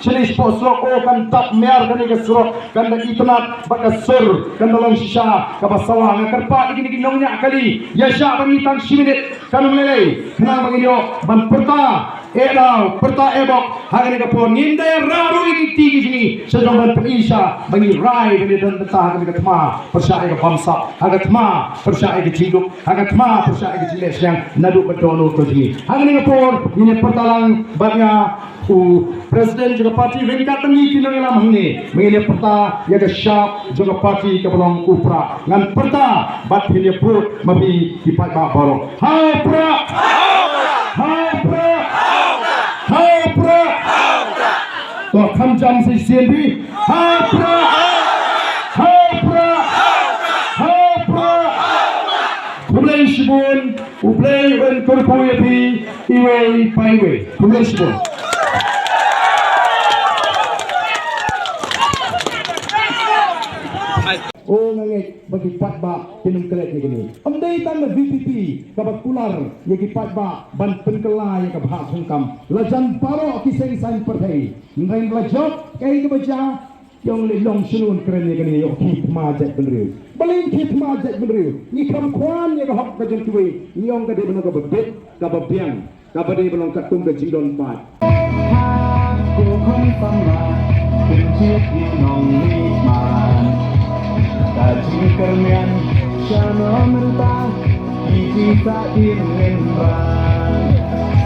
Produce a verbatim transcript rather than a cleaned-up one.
Shane shapoh surok, o kan dap miar kane ka surok, kan da itynnad bad ka sur kan da long shisha kaba sawa. Nga kyrpad ïa kine ki nongñiah kali, ïa shah ban ïa tang shi minit, kan ym lei lei khnang ba ngin ïoh ban pyrta eh daw, pyrta eh bok ha kane ka por. Ngin da ïa rah ruh ïa ki kti ki jong ngi sha jong ban pyni sha ba ngi rai ban ïa don bynta ha kane ka thma pyrshah ïa ka bamsap, ha ka thma pyrshah ïa ka jingduk, ha ka thma pyrshah ïa ka jingleh shiliang naduh ba don u to jong ngi. Ha kane ka por ngin ïa pyrta lang bad nga u President jong ka party ryngkat bad ngi ki nongïalam hangne. Ba ngin ïa pyrta ïa ka shap jong ka party kaba long u Prah. Ngan pyrta bad phin ïa pud ma phi ki paidbah baroh. Ha u Prah! Ha u Prah! Ha u Prah! To kham jam sa shisien phi. Ha u Prah! Ha u Prah! Ha u Prah! Khublei shibun, U Blei un kyrkhu ïa phi iwei pa iwei. Khublei shibun. O nga ngeit ba ki paidbah kin ym klet ïa kane. Ym dei tang na V P P kaba kular ïa ki paidbah ban pynkylla ïa ka bhah thungkam. La jan baroh ki seng saiñ pyrthei. Hynrei la jop kaei kaba jia, ïong lei long shano un kren ïa kane, ïoh ki thma jaitbynriew. Balei ki thma jaitbynriew? Ngi kham khwan ïa ka hok ka jong kiwei, ngi ong ka dei ban long kaba bit, kaba biang, kaba dei ban long katkum ka jingdon paid. Ko khong sama, pynjit ïa nong ni man. Ka jingkyrmen, sha no mynta, ki jingsahdien ngin ran.